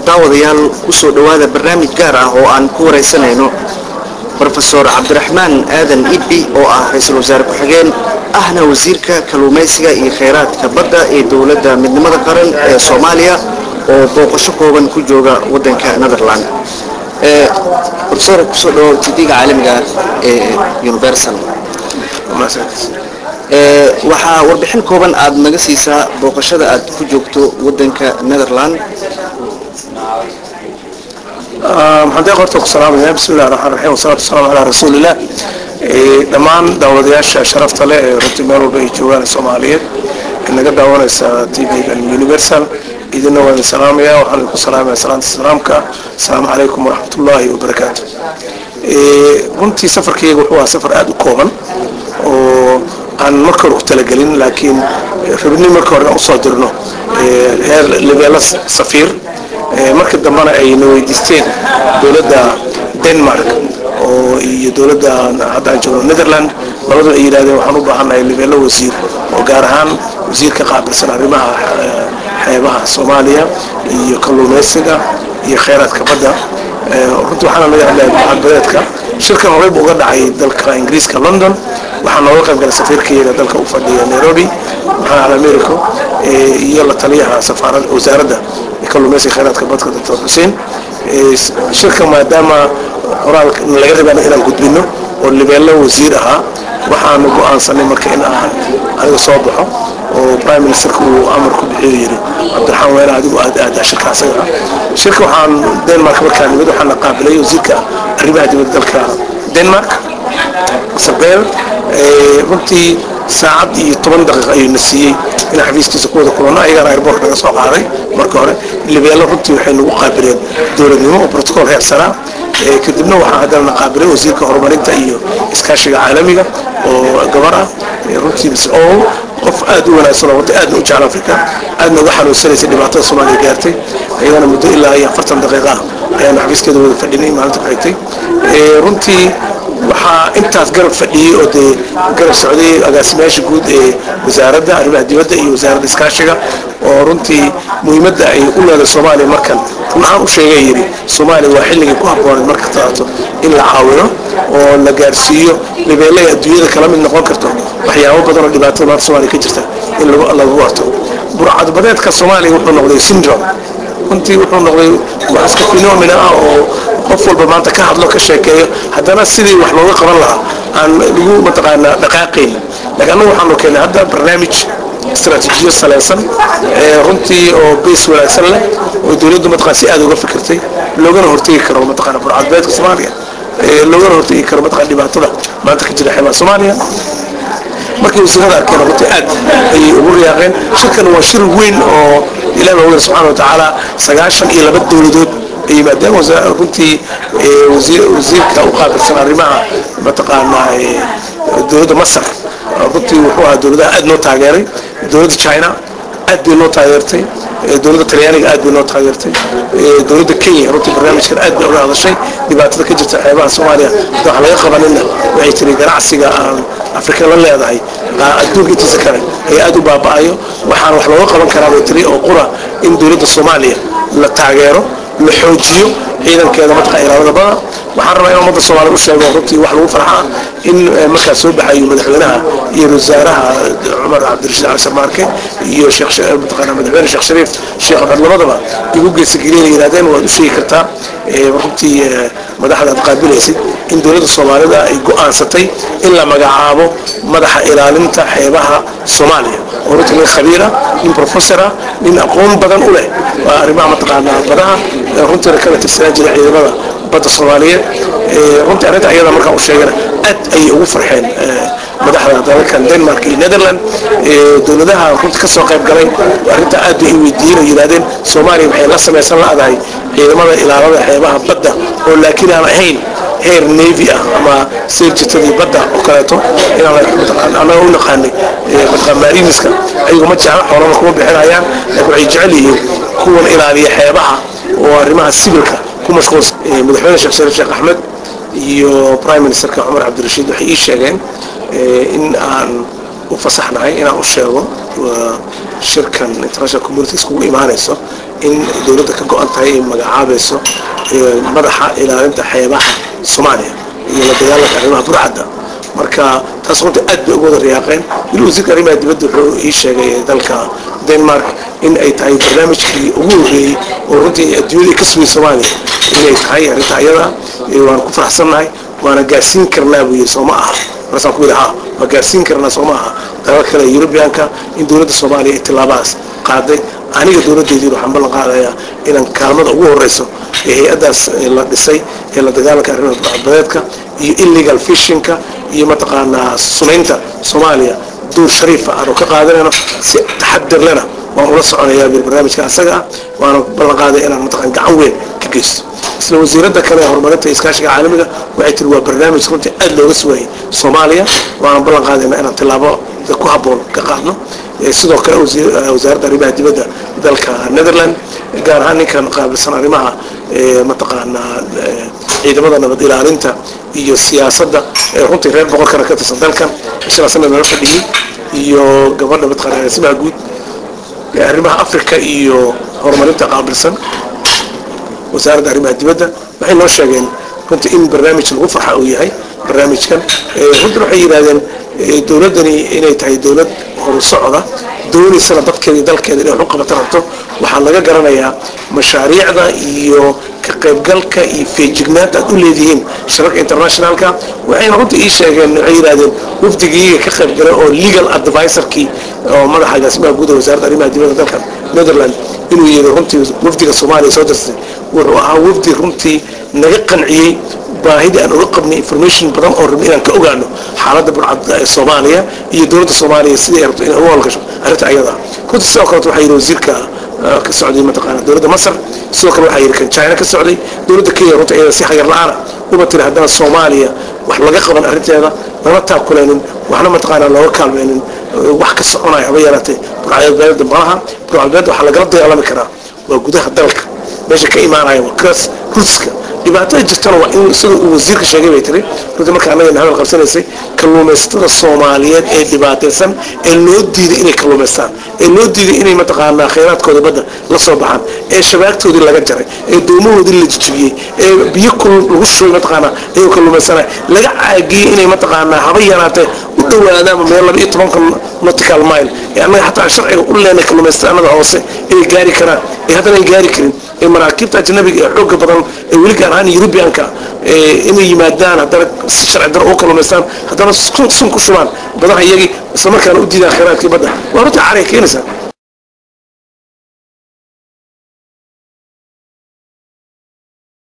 Daawadayaal, kusoo dhowaada barnaamij gaar ah oo aan ku waraysanayno Brofesor Cabdiraxmaan Aadan Ibbi, oo ah ra-iisul wasaare ku-xigeen ahna wasiirka kalluumaysiga iyo kheyraadka badda ee dowladda midnimada qaran ee Soomaaliya, oo booqasho kooban ku jooga waddanka Netherland. Profesor, kusoo dhawo TV-ga caalamiga ee Universal. Waxaa warbixin kooban aad naga siisaa booqashada aad ku joogto waddanka Netherland. Maxaan deeq horta ku salaamaya, bismi illahi raxmaan raxiim, wasalaatu wasalaamu calaa rasuulillah. Dhammaan daawadayaasha sharafta leh ee runtii meel walba ay joogaan Soomaaliyeed ee naga daawanaysa TV-gan Universal, idina waan idin salaamaya. Waxaan idinku salaamaya salaanta salaamka, asalaamu calaykum waraxmatullaahi wabarakaatu. Runtii safarkayga wuxuu ahaa safar aada u kooban oo aan marka hore ku talagelin, laakiin rabni marka hore inaan usoo dirno heer lebeelo safiir, marka dambena ay na weydiisteen dowladda Denmark oo iyo dowladda hadda aan joogno Netherland labadaba, ay yidhahdeen waxaan u baahannahay lebeelo wasiir, oo gaar ahaan wasiirka qaabilsan arrimaha xeebaha Soomaaliya iyo kalluumaysiga iyo kheyraadka badda. Runtii waxaana laga hadlaya burcadbadeedka. Shirkan horey buu uga dhacay dalka Ingiriiska, London. Waxaa nooga qayb galay safiirkayaga dalka u fadhiya Nairobi, Maxamed Al Americo, iyo la taliyaha safaarad wasaaradda kalluumaysiga kheyraadka badka, Doctor Xuseen. Shirka maadaama qoraal laga rabaa inaan gudbino oo libeello wasiir ahaa, waxaanu go-aansanay marka in aan aniga soo baxo, oo prime ministerka uu amar ku bixiyo, yidhi Cabdiraxmaan weyne adigu aad aadaa shirka asaga ah. Shirka waxaan Denmark markaa nimid, waxaan la qaabilay wasiirka arrimaha dibadda dalka Denmark, Sabeel. Runtii saacad iyo 10 daqiiq ayuu na siiyey inaan xafiiskiisa ku wada kulanno, ayagana airportka naga soo qaaday. Marka hore libeelo runtii waxay nagu qaabileen dowladnimo oo protocol heer saraa. Kadibna waxaa haddana na qaabilay wasiirka horumarinta iyo iskaashiga caalamiga oo gabar ah runtii, mise oo qof aad u wanaagsan oo runtii aadna u jecel Afrika, aadna uga xanuunsanaysa dhibaatada Soomaaliya gaartay. Ayadana muddo ilaa iyo 40 daqiiqa ah ayaanu xafiiskeeda wada fadhinay maalinta ku xigtay. Runtii waxaa intaas garab fadhiyey oo dee garab socday agaasimayaasha guud ee wasaaradda arrimaha dibadda iyo wasaaradda iskaashiga, oo runtii muhiimadda ay u leedahay Soomaaliya markan run ahaan u sheegay, yidhi Soomaaliya waa xilligii ku habbooneed marka taato in la caawino oo la gaarsiiyo libeelay adduunyada kala mid noqon karto, waxyaabo badan oo dhibaatada maanta Soomaaliya ka jirta in lagu hortago. Burcadbadeedka Soomaaliya wuxuu noqday syndrome, runtii wuxuu noqday wax iska phenomena ah oo qof walba maanta ka hadlo, ka sheekeeyo, haddana sidii wax looga qaban lahaa aan lagu mataqaanaa dhaqaaqayn. Laakiin annagu waxaanu keenay hadda barnaamij istaraatiijiyo saleysan runtii oo base wanaagsan leh oo dowladdu mataqaan si aad uga fikirtay, loogana hortegi karo mataqaana burcadbeedka Soomaaliya, loogana hortegi karo mataqaan dhibaatada maanta ka jira xeebaha Soomaaliya. Markay wasiirada arkeen runtii aad ayay ugu riyaaqeen. Shirkan waa shir weyn oo Ilahi baa weyne subxaana wa tacaala, 92 dowladood ay yimaadeen. Runtii wasiirka u qaabilsan arrimaha mataqaanaa dowladda Masar runtii wuxuu ahaa dowladaha aad noo taageeray. Dowladda China aad bay noo taageertay, dowladda Talyaaniga aad bay noo taageertay, dowladda Kenya runtii barnaamijkan aad bay uga hadashay. Dhibaatada ka jirta xeebaha Soomaaliya hadda wax laga qabanina, waxay tiri ganacsiga aan Afrika la leedahay adduunka intiisa kale ayaa aad u baaba'ayo. Waxaana wax looga qaban karaa, bay tiri, oo qura in dowladda Soomaaliya la taageero, la xoojiyo ciidankeeda matqa ilaalada bada. Waxaan rabaa in ummadda Soomaaliya u sheego runtii wax lagu farxaa in markaas soo baxayo madaxweynaha iyo wasaaraha Cumar Cabdirashiid Cali Sharmaarke iyo sheekh mataqaana madaxweyne Sheekh Shariif Sheekh Axmed, labadaba igu geesigeliyeen, yidhahdeen waad u sheegi kartaa runtii madaxda aad qaabilaysid in dowladda Soomaalida ay go'aansatay in la magacaabo madaxa ilaalinta xeebaha Soomaaliya, oo runtii nin khabiira, nin professor ah, nin aqoon badan u leh waa arrimaha mataqaanaa badaha, runtiina kala tirsanaan jiray ciidamada badda Soomaaliyeed. Runtii arrinta ayada markaan u sheegana aad ayay ugu farxeen madaxda dalalkan Denmark iyo Netherland. Dowladaha runtii ka soo qayb galay arrinta aad bay i weydiiyeen oo yidhahdeen Soomaaliya maxay la samaysan la'dahay ciidamada ilaalada xeebaha badda, oo laakiin aan ahayn heer navy ah ama seerjitadii badda oo kaleeto inaan annaga u naqaanay mataqaan mariniska. Ayagu ma jecla, xoolana kuma bixinayaan, laakiin waxay jecel yihiin kuwan ilaaliya xeebaha oo arrimaha sibilka ku mashquulsan. Madaxweyne Sheekh Shariif Sheekh Axmed iyo prime ministerka Cumar Cabdirashiid waxay ii sheegeen in aan u fasaxnahay inaan u sheego shirkan international community iskugu imaanayso In dowladda ka go-an tahay ay magacaabayso madaxa ilaalinta xeebaha Soomaaliya iyo la dagaalanka arrimaha burcadda. Marka taas runtii aad bay ugu wada riyaaqeen. Weli wasiirka arrimaha dibadda wuxuu ii sheegay dalka Denmark in ay tahay barnaamijkii ugu horreeyey oo runtii adduunyada ka sugay Soomaaliya inay tahay arrinta ayada. Waan ku faraxsannahay, waana gaarsiin karnaa buu yidhi. Soo ma aha? Markaasaan ku yidhi ha, waa gaarsiin karnaa. Soo ma aha dalal kale Yurubiyaanka in dowladda Soomaaliya ay tillaabadaas qaaday? Aniga dowladdeedii waxaan ballan qaadayaa inaan kaalmada ugu horeyso ee hay-addaas la dhisay ee la dagaalanka arrimaha burcadbadeedka iyo illegal fishingka iyo mataqaanaa sumaynta Soomaaliya door shariifa aanu ka qaadanayno. Si taxadir lena waan ula soconayaa bir barnaamijka asaga ah, waana ballan qaaday inaan mataqaan gacan weyn ka geysto. Isla wasiiradda kale ee horumarinta iskaashiga caalamiga waxay tiri waa barnaamij runtii aad looga sugayay Soomaaliya, waana ballan qaadaynaa inaan tillaabo ku habboon ka qaadno. Sidoo kale wasaaradda arrimaha dibadda dalka Netherland, gaar ahaan ninkan qaabilsan arrimaha mataqaanaa ciidamada nabad ilaalinta iyo siyaasadda, runtii reer boqorkana ka tirsan dalkan, isla sanad nala fadhiyey, iyo gabadha mataqaana agaasimaha guud ee arrimaha Africa iyo horumarinta qaabilsan wasaaradda arrimaha dibadda, waxay noo sheegeen runtii in barnaamij lagu farxa uu yahay barnaamijkan. Runtii waxay yidhahdeen dowladdani inay tahay dowlad horu socda, doonaysana dadkeeda iyo dalkeeda inay wax u qabata rabto. Waxaa laga garanayaa mashaariicda iyo ka qaybgalka iyo feejignaanta aad u leedihiin shirarka internationalka. Waxayna runtii ii sheegeen, waxay yidhahdeen wafdigiiga ka qaybgalay oo legal advisorkii oo madaxa agaasimaha guud ee wasaaradda arrimaha dibadda dalka Netherland inuu yidhi runtii wafdiga Soomaaliya soo dirtay wuxuu ahaa wafdi runtii naga qanciyey baahidii aan uga qabnay information badan oo rabnay inaan ka ogaano xaaladda burcadda ee Soomaaliya iyo dowladda Soomaaliya sidii ay rabto inay uga howlgasho arrinta ayada. Runtii sidoo kaleeto waxaa yidhi wasiirka ka socday mataqaana dowladda Masar, sidoo kale waxaa yidhi kan China ka socday, dowladda Kenya runtii iyada si hagar la-aana uba tiri haddana Soomaaliya wax laga qaban arrinteeda, lama taakuleenin, waxna mataqaanaa looga kaalmeynin, wax ka soconaya haba yaraatee burcadbeeda malaha. Burcadbeeda waxaa lagala dagaalami karaa waa gudaha dalka, meesha ka imaanaya waa kaas ruuska. Dhibaatada jirtana waa in sida uu wasiirka sheegay bay tiri runtii marka annaga hadal qabsanaysay, kalluumaysatada Soomaaliyeed ee dhibaataysan ee loo diiday inay kalluumaystaan, ee loo diiday inay mataqaanaa khayraadkooda badda la soo baxaan, ee shabaagtoodii laga jaray, ee doomahoodii la jijibiyey, ee biyo kulul lagu shubay mataqaanaa ayagoo kalluumaysanaya, laga caagiyey inay mataqaanaa haba yaraatee u dhowaadaanba meel 12-ka nautical mile ee annaga xataa sharciga u leenay kalluumaysatada annaga hoose inay gaari karaan, ee haddana ay gaari karin, ee maraakiibta ajnabiga ee xoogga badan ee weli gaar ahaan Yurubiyanka inay yimaadaan, haddana si sharci daro u kalluumaystaan, haddana sun ku shubaan badaha iyagii, islamarkaana u diidaan khayraadkii badda, waa runtii caray keenaysaa.